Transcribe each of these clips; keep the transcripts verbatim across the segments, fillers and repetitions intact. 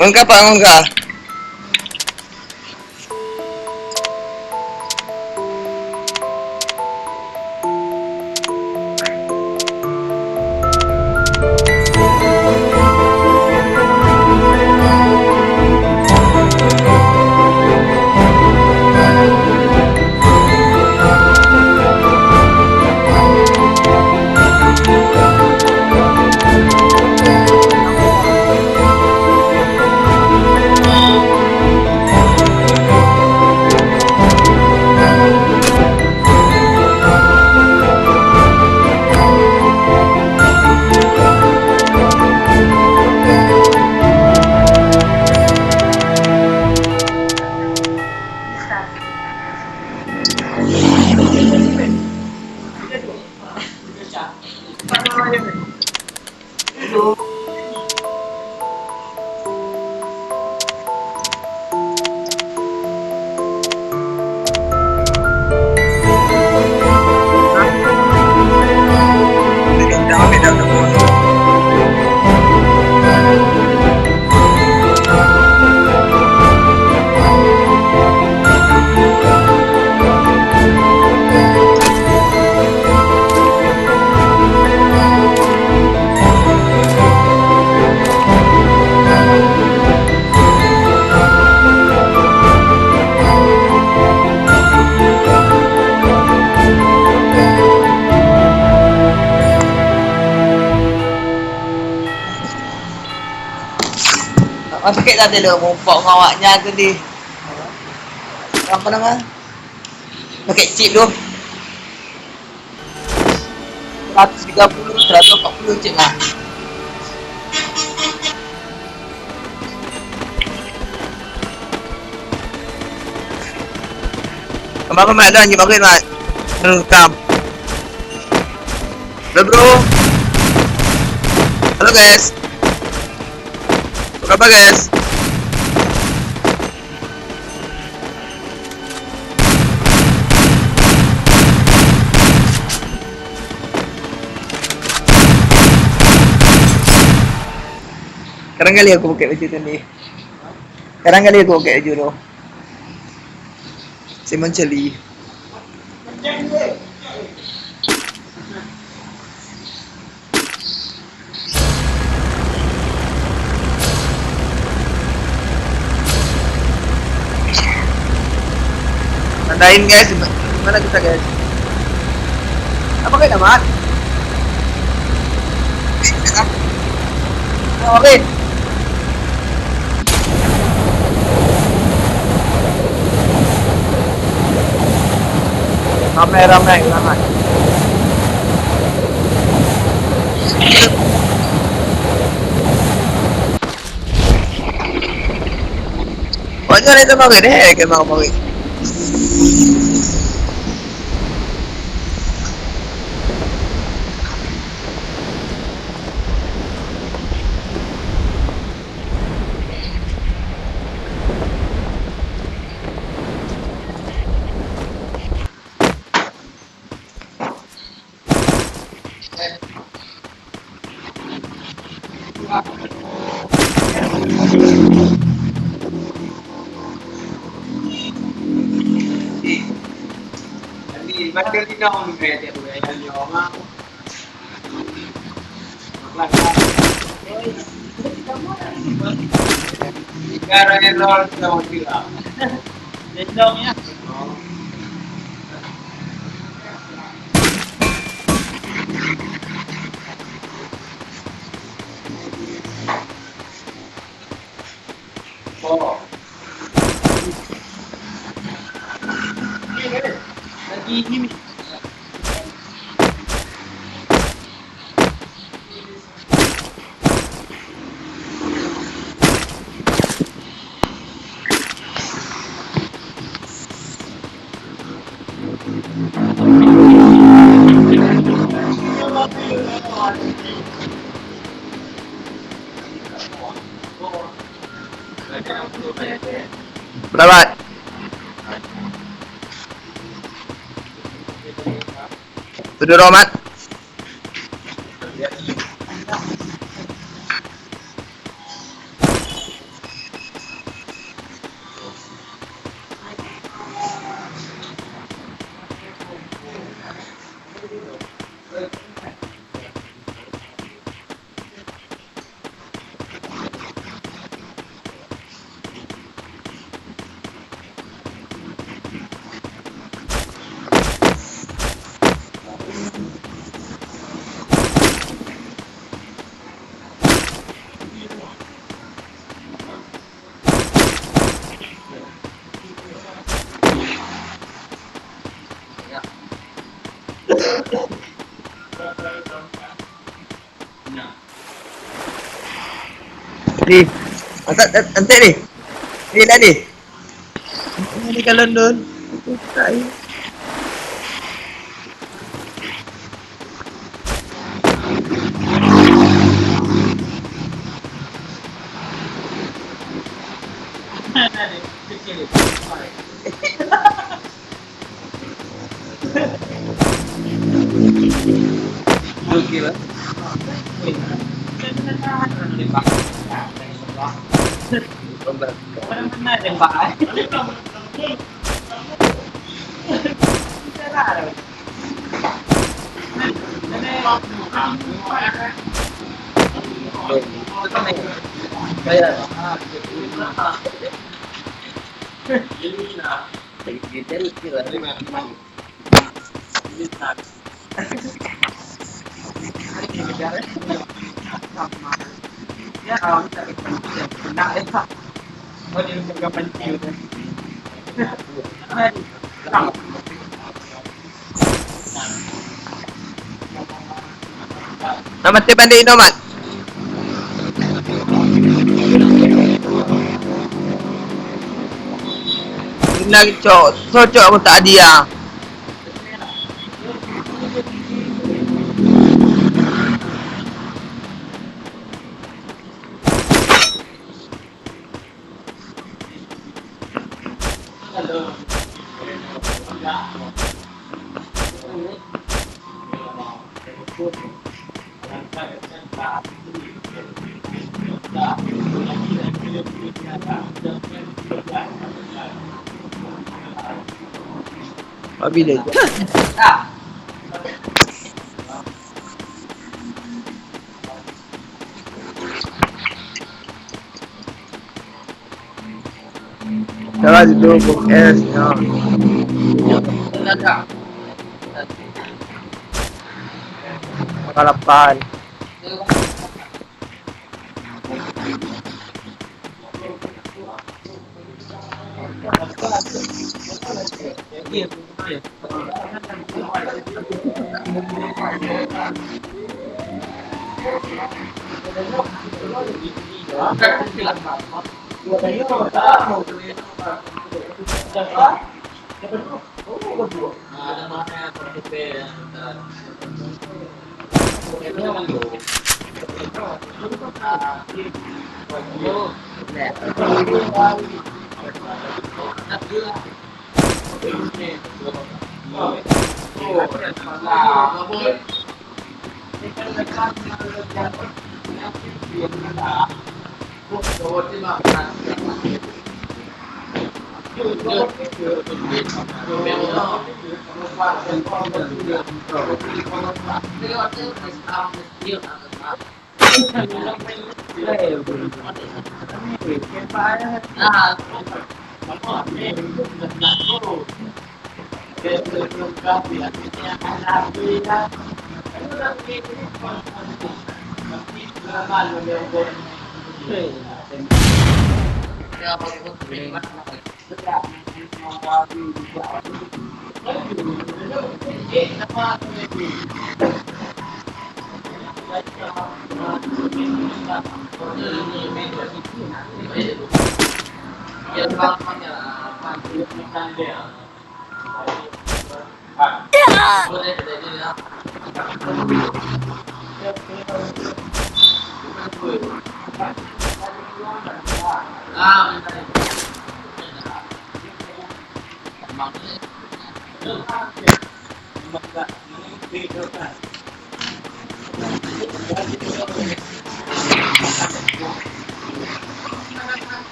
Ngon ka, Pak, ngon ka. Sakét até lôn muphom ngon awak nyan tadi. Apa nama? Pakai chip tu. Seratus tiga puluh, seratus empat puluh chip lah. Abang Mat, dah lanjut maghrib, Mat. Terus kam. Halo, bro. Halo, guys. Apa khabar, guys? Kadang kali aku pakai baju tu ni. Kadang kali aku pakai baju tu. Simon Charlie. Tandain, guys, di mana kita, guys? Apa kayak damat? Oh, oke. Ramai, ramai, ramai. Banyak ni tu marit, eh, kena marit. Selamat. Tuduh hormat. Di, antek, antek di. Di, dah di. Ini kalau London. Nama tu balik Nomat? Lagi cok, cocok aku tak dia. Pabila je? Salah dulu, Bung S, ya. Pangkal lapan.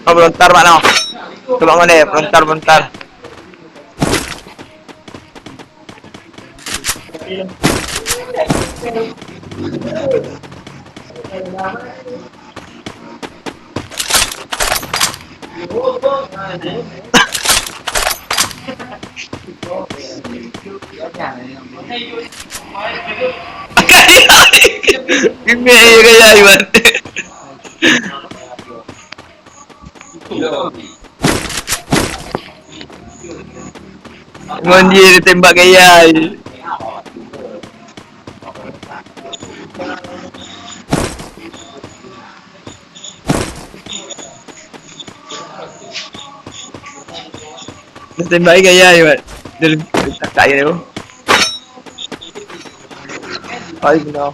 Oh, belontar, Mak, noh. Coba ngone, belontar, belontar. Ini gaya Iwan. Ngon jih tembak gaya. Tembak gaya, Mat. Dia takak je tu. Ai, no.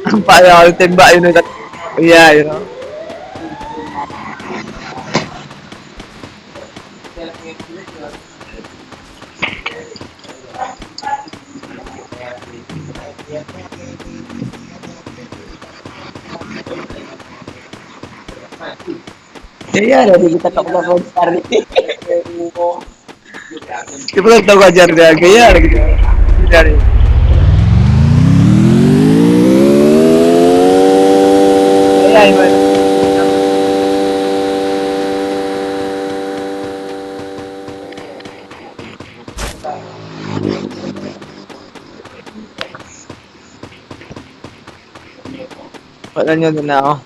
Nampak ya, tembak you know, kat, ya, you know. Ya, ya, dari kita tak pernah lontar ni. Kita pernah tahu ajar dia, gaya lagi dia. Dari. Ya, Iman. Pat nyan tu nak.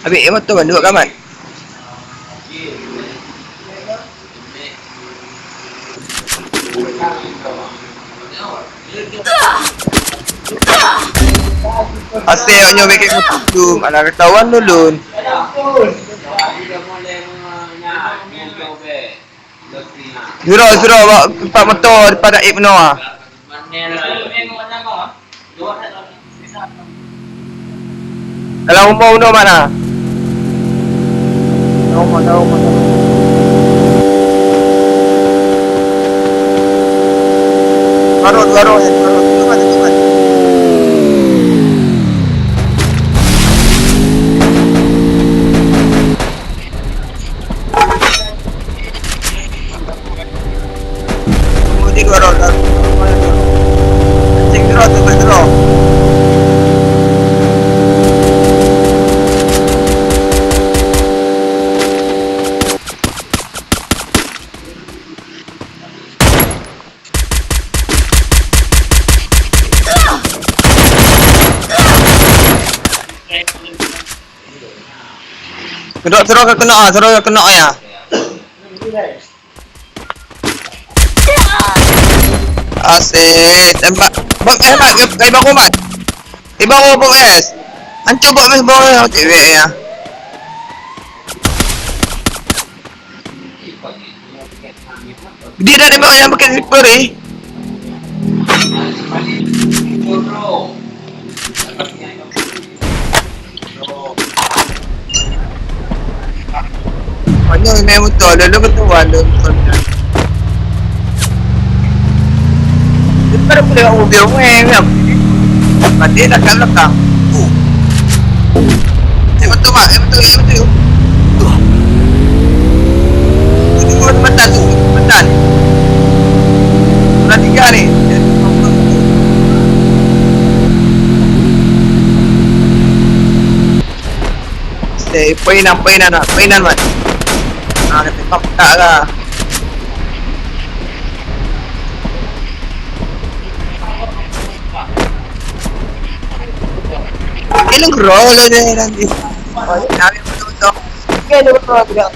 Habis, eh, motor kan duduk kamat. Asai awak nyoe bèk moto tu, mana ketahuan ulôn. Sidroe, sidroe bak teumpat moto dipat Aib meunoe. Dalam rumoh unoe mak na. Dalam rumoh, dalam rumoh. Dua roh, dua roh, eh, dua roh. Tutup, tutup. Keudok, sidroe ka keunoe, ah, sidroe ka keunoe, ya. Asyik. Tembak. Bom S, Mat. Kai baku, Mat. Kai baku bom S. Hancur bom S, bom S. Cewek, ya. Dia dah tembak yang pakai sniper, eh. Banyak memang betul, ada betul, ada betul. Dia tak ada boleh buat mobil, weh, weh. Mati dah kat belakang. Oh. Eh, betul, Mak. Eh, betul, eh, betul. Tuh. Tuh, tuh, jemputan tu, jemputan. Sudah tiga ni. Eh, painan, painan, Mak. Painan, Mat. Ah, dia tembak pekak lah. Ileng roh lo deh nanti. Kami betul-betul. Oke, lu roh juga.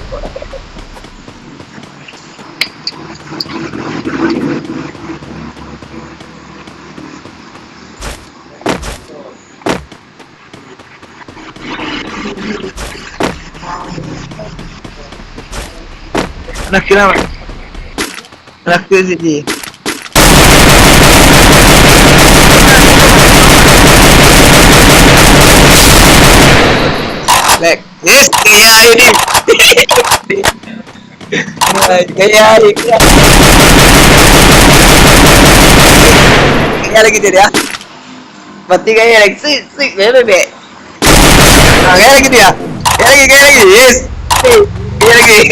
Anak kenapa? Rakus je. Back. Yes, gaya ini. Gaya ini. Gaya lagi dia. Mati gaya lagi. Sweet, sweet. Baik, baik, baik. Ah, gaya lagi dia. Gaya lagi, gaya lagi. Yes. Gaya lagi.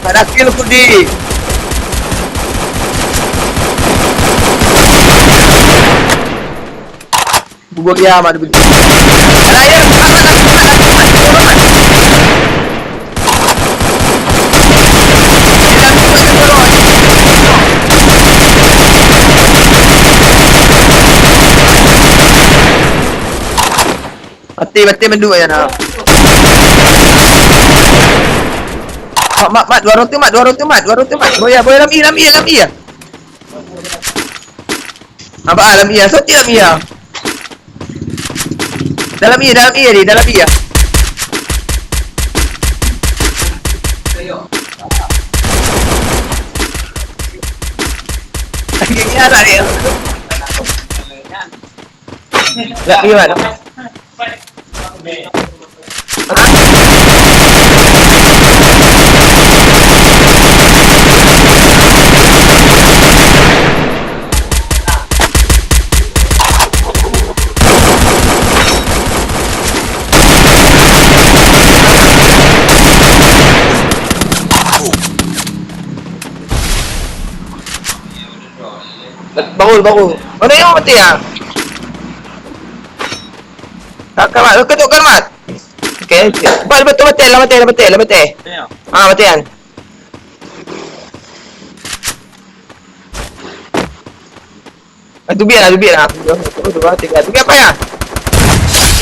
Ada kill ku di. Bubur dia mah dibeli. Alah, ya, aman, aman, aman, aman, aman. Mati, mati mandum ayah nak. Mat, mat, mat, dua orang tu mat, dua orang tu mat, dua orang tu mat. Boya, boya lam i, lam i, lam i. Nampak ah, lam i ah, soti lam i ah. Dalam i, dalam i tadi, dalam i ah. Lagi ni ada dia. Lagi mana? Baru, baru. Mana yang mati ah? Kakak mat, kakak tu kan mat. Okey, okey. Bal betul mati, lah mati, lah mati, lah mati. Ya. Ah, mati kan. Ah, tu biar lah, tu biar lah. Satu, dua, tiga. Tu biar apa ya?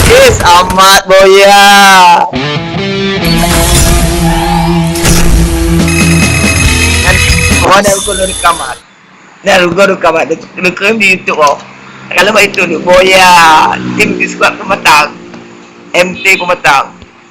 Yes, amat boya. Kan, kawan aku kalau rekaman. Nah, rugo tu kawan, dek-, dek-, di YouTube oh. Kalau buat itu tu, boya, tim di squad pematang. M T pematang.